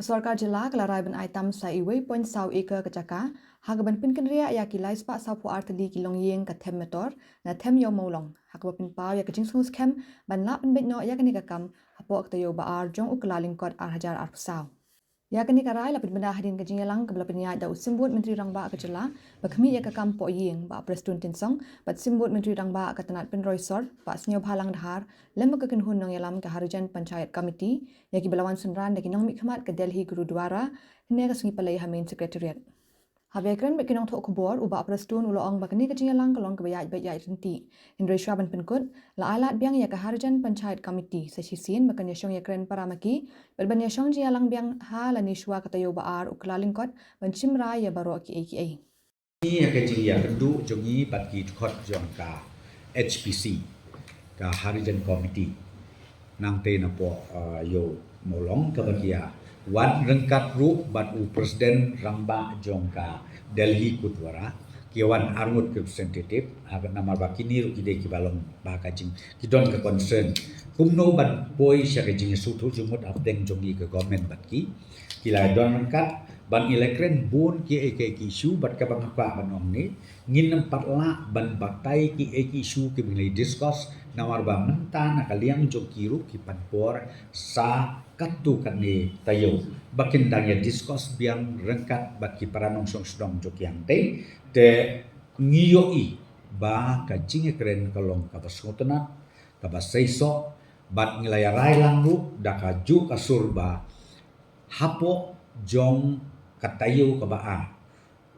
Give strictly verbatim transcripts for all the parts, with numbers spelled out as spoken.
Sorkar Jylla ka la rai ban ai tam sa uwei point saw acre ka jaka ha kaban pynkynriah ïa ki lai spah sawphew ar tylli ki longïing ka Them Metor na Them Ïew Mawlong, ha kaba pynpaw ïa ka jingsngewskhem ban lah pynbeit noh ïa kane ka kam hapoh ka taïew ba ar jong u Kyllalyngkot ar hajar arphew saw. Ïa kane ka rai la pynbna hadien ka jingïalang kaba la pynïaid da u Symbud Myntri Rangbah ka Jylla ba khmih ïa ka kam poh ïing, Bah Prestone Tynsong, bad Symbud Myntri Rangbah ka tnat pynroi sor, Bah Sniawbhalang Dhar, lem bad ka kynhun nongïalam ka Harijan Panchayat Committee, ïa kiba la wan synran da ki nongmihkhmat ka Delhi Gurudwara, hynne ka sngi Palei ha Main Secretariat. Haba ïakren bad ki nongthoh khubor, u Bah Prestone u la ong ba kane ka jingïalang ka long kaba ïaid beit ïaid ryntih. Hynrei shuwa ban pynkut, la ailad biang ïa ka Harijan Panchayat Committee sa shisien ba kan ïashong ïakren para ma ki bad ban ïashong jingïalang biang ha lane shuwa ka taïew ba ar u Kyllalyngkot ban shim rai ïa baroh kiei kiei. Ïa ka jingïakynduh jong ngi bad ki dkhot jong ka H P C, ka Harijan Committee, nangtei napoh, uh, Ïew Mawlong, kaba ki ïa wan ryngkat ruh bad u President Rangbah jong ka Delhi Gurudwara, ki ïa wan arngut ki representative, ha, namar ba kine ruh ki dei kiba long ba ka jing, ki don ka concern kumno ban poi sha ka jingïasngewthuh jingmut hapdeng jong ngi ka government bad ki. Ki la don ryngkat ban ïa la kren bun kiei kiei ki issue, bad kaba nga kwah ban ong ne, ngin ym pat lah ban batai kiei ki issue kiba ngi la discuss, namar ba mynta na ka liang jong ki ruh ki pan por sa katto katne taïew ba kin dang ïa discuss biang ryngkat bad ki para nongshong shnong jong ki hangtei. Te ngi ïohi ba ka jingïakren ka long kaba sngewtynnat, kaba seisoh, bad ngi la ïa rai lang ruh da kajuh ka sur ba hapoh jong ka taïew kaba ar,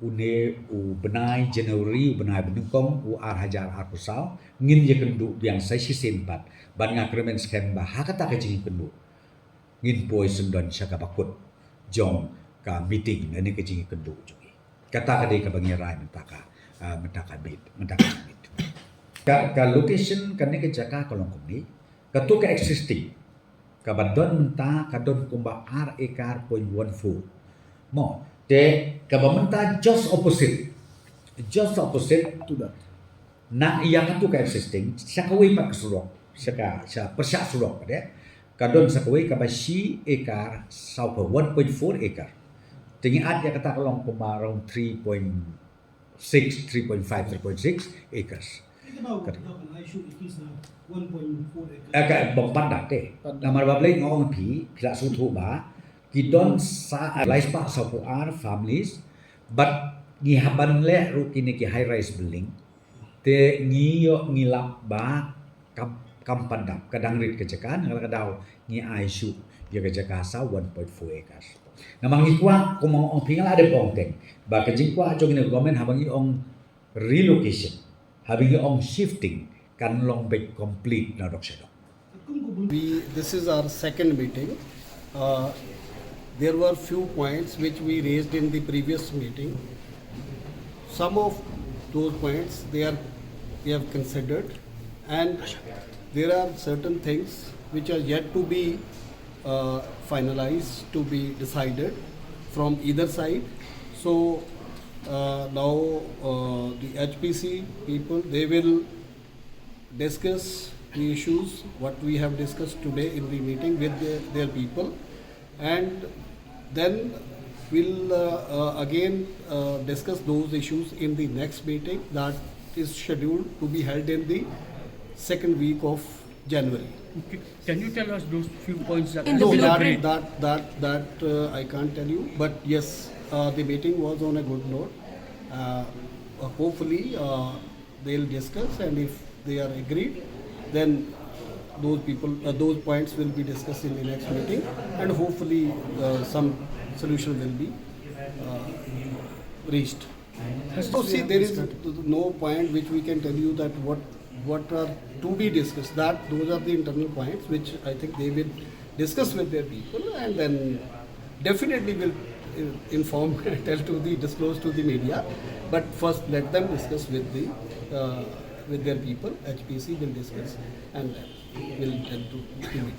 une u bnai January, u bnai ba nyngkong u ar hajar arphew saw, ngin ïakynduh biang sa shisien pat. Bad nga kyrmen skhem ba ha kata ka jingïakynduh ngin poi syndon sha kaba kut jong ka meeting lane ka jingïakynduh jong ngi. Kata ka dei kaba ngi rai mynta ka, ah, mynta ka meet, mynta ka meet. Ka, ka location kane ka jaka ka long kumne, kato ka existing kaba don mynta ka don kumba ar acre point one four. Mo, te kaba mynta just opposite, just opposite to that. Na ïa kato ka existing, sha kawei pat ka surok, sha ka, sha pyrshah surok pat, eh. Ka don sa kawei kaba shi acre sawphew, one point four acre. Te ngi add ïa kata ka long kumba around three point six, three point five, three point six acres. Ka Eh, ka bym pat da te. Namar ba balei nga ong phi, phi la sngewthuh ba ki don sa lai spah sawphew ar families, bad ngi hap ban leh ruh kine ki high rise building. Te ngi ïoh ngi lap ba kam, kam pat dap, ka dang rit ka jaka, na ka daw ngi ai shuh ïa ka jaka sa one point four acres. Namar ngi kwah, kumba nga ong phi, nga la dep ong teng ba ka jingkwah jong ngi na government haba ngi ong relocation, haba ngi ong shifting, kan long beit complete na dok sha dok. We, this is our second meeting. Uh, there were few points which we raised in the previous meeting. Some of those points they are, they have considered, and there are certain things which are yet to be, uh, finalized, to be decided from either side. So, uh, now, uh, the H P C people, they will discuss the issues, what we have discussed today in the meeting with the, their people, and then we'll, uh, uh, again, uh, discuss those issues in the next meeting that is scheduled to be held in the second week of January. Okay. Can you tell us those few points that In the No, that, deliberate- that, that, that, uh, I can't tell you, but yes, uh, the meeting was on a good note. Uh, uh, hopefully, uh, they'll discuss, and if they are agreed, then those people, uh, those points will be discussed in the next meeting, and hopefully, uh, some solution will be, uh, reached. So see, there is no point which we can tell you that what, what are to be discussed. That, those are the internal points which I think they will discuss with their people, and then definitely will, uh, inform and tell to the, disclose to the media. But first, let them discuss with the, uh, with their people. H P C will discuss, and then will tell to the media.